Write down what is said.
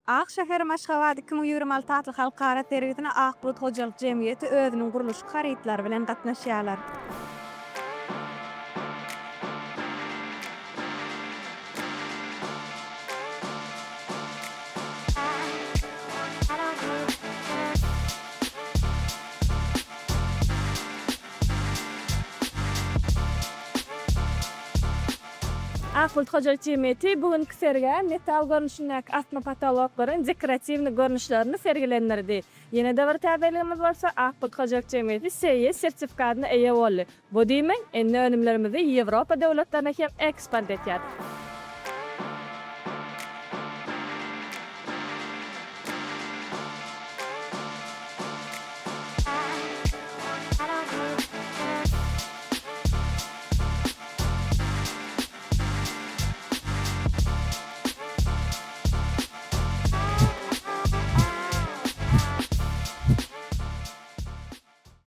Ak şäherim Aşgabat 2026 atly halkara sergisine Ak bulut hojalyk jemgyýeti özüniň gurluşyk harytlary bilen gatnaşýarlar. Ak bulut hojalyk jemgyýeti bu günki sergä metal görnüşindäki asma potoloklaryň dekoratiwnyý görnüşlerini sergilendirdi. Ýene-de bir täzeligimiz bolsa, Ak bulut hojalyk jemgyýeti CE sertifikatyna eýe boldy. Bu diýmek, indi önümlerimizi Ýewropa döwletlerine hem eksport etýäris.